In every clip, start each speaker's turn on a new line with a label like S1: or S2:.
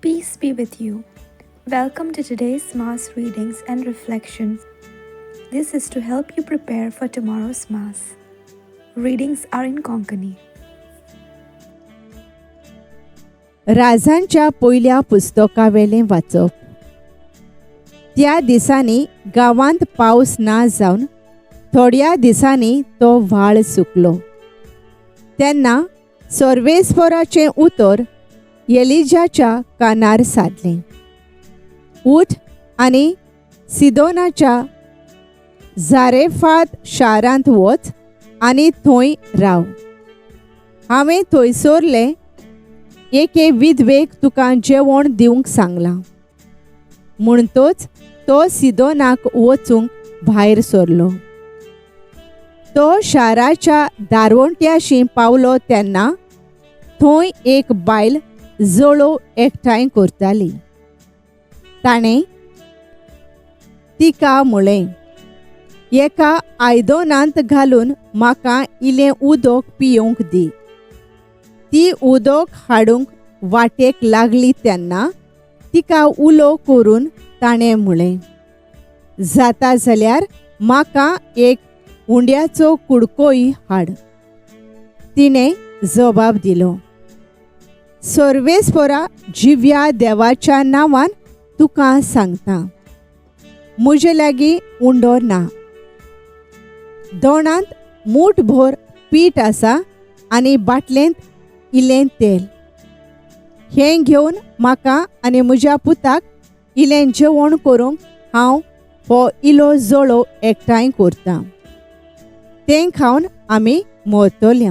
S1: Peace be with you. Welcome to today's Mass readings and reflections. This is to help you prepare for tomorrow's Mass. Readings are in Konkani.
S2: राजांच्या पयल्या पुस्तकावेलें वाचप. त्या दिसांनी गांवांत पावस ना जावन थोड्या दिसांनी तो व्हाळ सुकलो. तेन्ना सर्वेस्पराचें उतर एलिजाच्या कानार सादलें, उठ आनी सिदोनाच्या झारेफात शारांत वच आनी थंय राव. हांवें थंयसरले एके विधवेक तुका जेवण दिवंक सांगलां. म्हणटच तो सिदोनाक वचूंक भायर सरलो. तो शाराच्या दारवंट्याशी पावलो तेन्ना थंय एक बायल जळोव एकठांय करताली. ताणें तिका म्हळें, एका आयदनांत घालून म्हाका इल्लें उदक पियोवंक दी. ती उदक हाडूंक वाटेक लागली तेन्ना तिका उलो करून ताणें म्हळें, जाता जाल्यार म्हाका एक उंड्याचो कुडकोय हाड. तिणें जबाब दिलो, सर्वेस्परा जिव्या देवाच्या नांवान तुका सांगता, म्हजे लागीं उंडो ना. दोणांत मूठभर पीठ आसा आनी बाटलेंत इल्लें तेल. हें घेवन म्हाका आनी म्हज्या पुताक इल्लें जेवण करूंक हांव हो इलो जळोव एकठांय करतां. तें खावन आमी मरतले.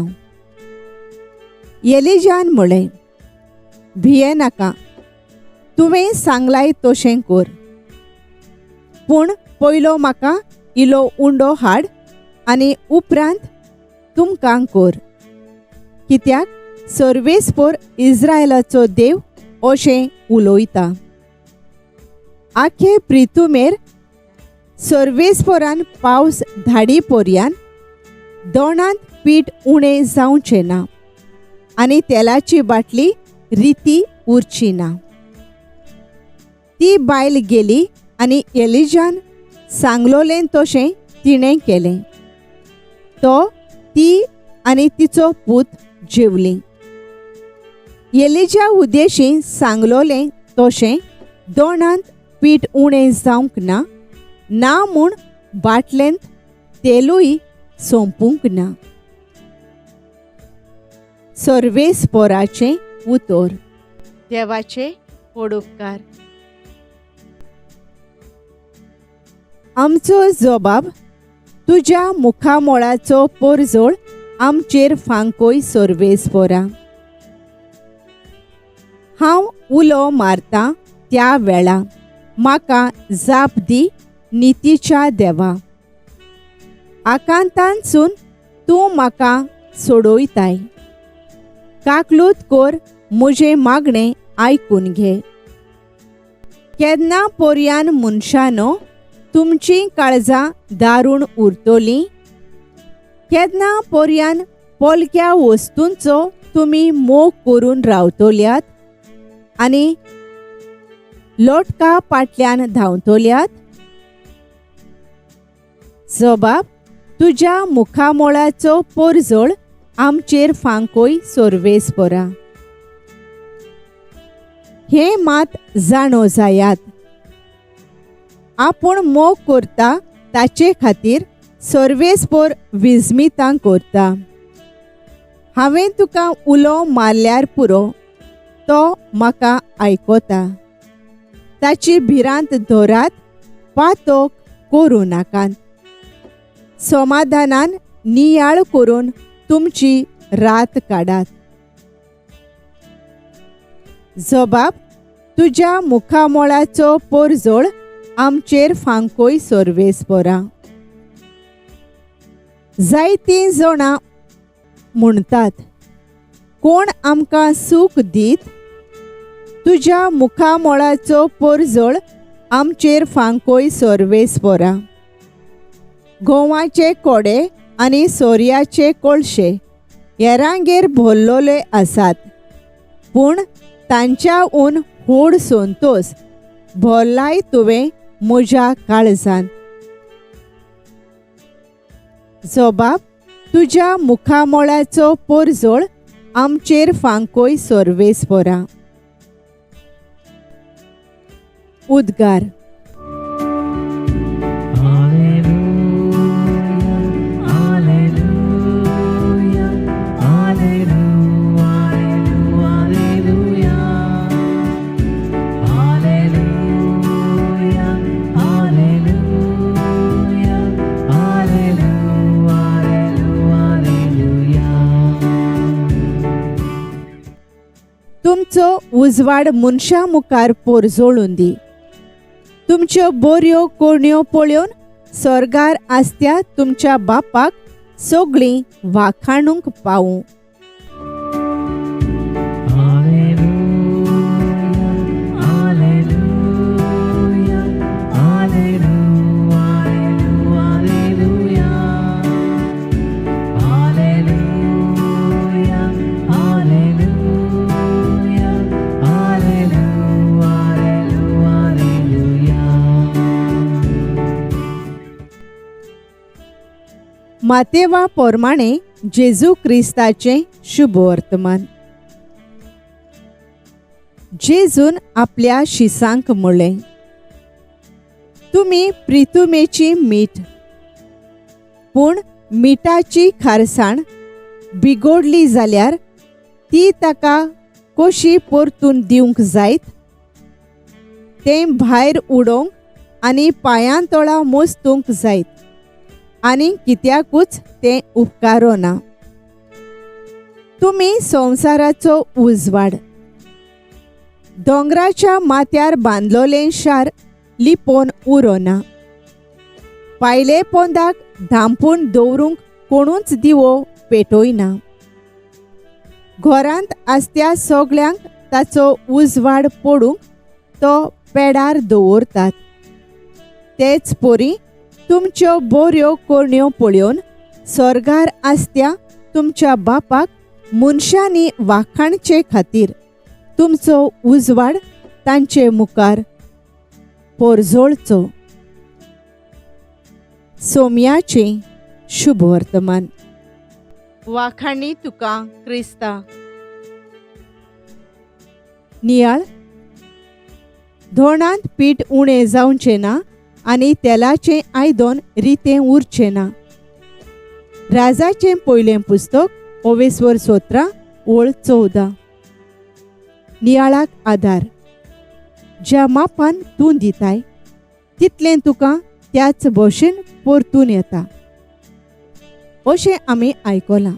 S2: एलिजान म्हळें, भिये नाका, तुवें सांगलाय तशें कर, पूण पयलो म्हाका इलो उंडो हाड आनी उपरांत तुमकां कर. कित्याक सर्वेस्पोर इस्रायलाचो देव अशें उलयता, आखे प्रितुमेर सर्वेस्पोरान पावस धाडी पोरयान दोणांत पीठ उणें जावचें ना आनी तेलाची बाटली रिती उरची ना. ती बायल गेली आनी एलिजान सांगलोलें तशें तिणें केलें. तो, ती आनी तिचो पूत जेवलीं. एलिजा उद्देशी सांगलोलें तशें दोणांत पीठ उणें जावंक ना, ना म्हूण बाटलेंत तेलूय सोंपूंक ना. सर्वेस्पोराचें उतर. देवाचे पडुपकार. आमचो जबाब तुज्या मुखामोळाचो पोरजोळ आमचेर फांकोय सर्वेस्पोरा. हांव उलो मारतां त्या वेळा म्हाका जाप दी नितीच्या देवा. आकांतांतसून तूं म्हाका सोडयताय. काकलूत कर म्हजें मागणें आयकून घे. केन्ना पोरयान मनशानो तुमचीं काळजां दारूण उरतलीं? केन्ना पोरयान पोलक्या वस्तूंचो तुमी मोग करून रावतल्यात आनी लोटका पाटल्यान धांवतल्यात? जबाब तुज्या मुखामोळाचो पोरजोळ आमचेर फांकोय सर्वेस्पोरा. हें मात जाणो जायात, आपूण मोग करता ताचे खातीर सर्वेस्पोर विजमितां करता. हांवें तुका उलो मारल्यार पुरो, तो म्हाका आयकता. ताची भिरांत धरात, पातोक करूं नाकात. समाधानान नियाळ करून तुमची रात काडात. जबाब तुज्या मुखामोळाचो पोरजोळ आमचेर फांकोय सर्वेस्पोरा. जायतीं जाणां म्हणटात, कोण आमकां सूख दीत? तुज्या मुखामोळाचो पोरजोळ आमचेर फांकोय सर्वेस्पोरा. गोवाचे कोडे आनी सोर्याचे कोळशे हेरांगेर भरलोले आसात, पूण तांच्या ऊन व्हड संतोस भरलाय तुवें म्हज्या काळजान. जबाब तुज्या मुखामळाचो परजळ आमचेर फांकोय सर्वेस्परा. उद्गार. तुमचो उजवाड मनशां मुखार पोरजोळून दी. तुमच्यो बऱ्यो करण्यो पळोवन स्वर्गार आसत्या तुमच्या बापाक सगळीं वाखाणूंक पावूं. मातेवा पोरमाणे जेजू क्रिस्ताचें शुभवर्तमान. जेजून आपल्या शिसांक म्हणलें, तुमी प्रितुमेची मीठ, पूण मिठाची खारसाण बिगोडली जाल्यार ती ताका कशी परतून दिवंक जायत? तें भायर उडोवंक आनी पांयांतोळा मोस्तूंक जायत आनी कित्याकूच तें उपकारोना. तुमी संवसाराचो उजवाड. दोंगराच्या माथ्यार बांदलोलें शार लिपोवन उरोना. पायले पोंदाक धांपून दवरूंक कोणूच दिवो पेटयना. घरांत आसत्या सगळ्यांक ताचो उजवाड पडूंक तो पेडार दवरतात. तेच परी तुमच्यो बऱ्यो करण्यो पळोवन स्वर्गार आसत्या तुमच्या बापाक मनशांनी वाखाणचे खातीर तुमचो उजवाड तांचे मुखार पोरजोळचो. सोम्याचें शुभवर्तमान. वाखाणी तुका क्रिस्ता. नियाळ. धोणांत पीठ उणें जावचें ना आनी तेलाचें आयदन रितें उरचें ना. राजाचें पयलें पुस्तक ओवेस्वर 17 ओळ 14. नियाळाक आदार. ज्या मापान तूं दिताय तितलें तुका त्याच भशेन परतून येता अशें आमी आयकलां.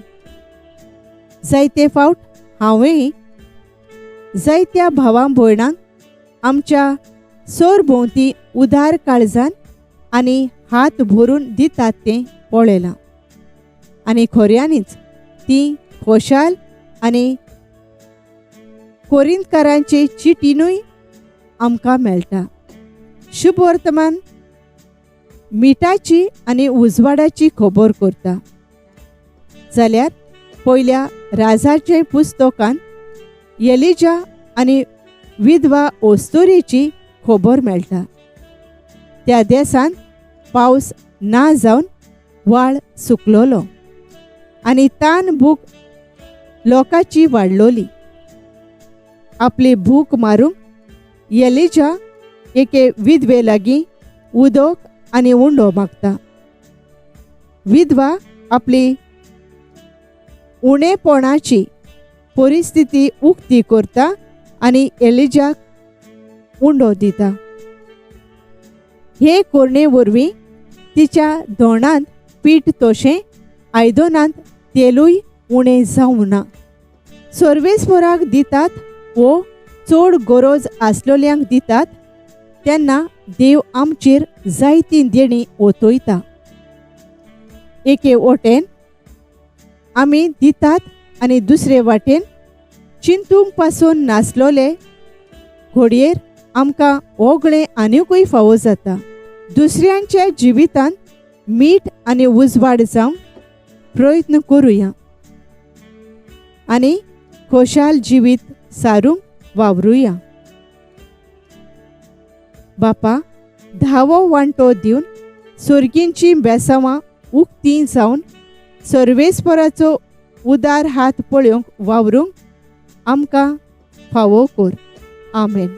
S2: जायते फावट हांवें जायत्या भावां भयणांक आमच्या सरभोंवती उदार काळजान आनी हात भरून दितात तें पळयलां आनी खऱ्यांनीच ती खोशाल आनी कोरिंतकारांचे चिटीनूय आमकां मेळटा. शुभवर्तमान मिठाची आनी उजवाडाची खबर करता. जाल्यार पयल्या राजाचे पुस्तकान एलिजा आनी विधवा ओस्तोरेची खबर मेळटा. त्या देसान पावस ना जावन वाळ सुकलोलो आनी तान भूक लोकांची वाडलोली. आपली भूक मारूंक एलिजा एके विधवे लागीं उदक आनी उंडो मागता. विधवा आपली उणेपणाची परिस्थिती उक्ती करता आनी एलिजाक उंडो दिता. हे करणे वरवीं तिच्या धोणांत पीठ तशें आयदनांत तेलूय उणें जावना. सर्वेस्पराक दितात वो चड गरज आसलेल्यांक दितात तेन्ना देव आमचेर जायतीं देणीं ओतयता. एके वटेन आमी दितात आनी दुसरे वाटेन चिंतूंक पासून नासलोले घडयेर आमकां ओगळें आनीकूय फावो जाता. दुसऱ्यांच्या जिवितांत मीठ आनी उजवाड जावंक प्रयत्न करुया आनी खोशाल जिवीत सारूंक वावरुया. बापा, धावो वांटो दिवन सोर्गींचीं बेसांवां उक्तीं जावन सर्वेस्पराचो उदार हात पळोवंक वावरूंक आमकां फावो कर. आमेन.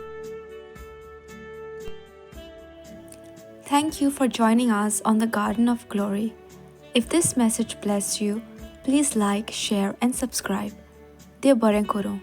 S1: Thank you for joining us on the Garden of Glory. If this message blessed you, please like, share, and subscribe. देव बरें करूं.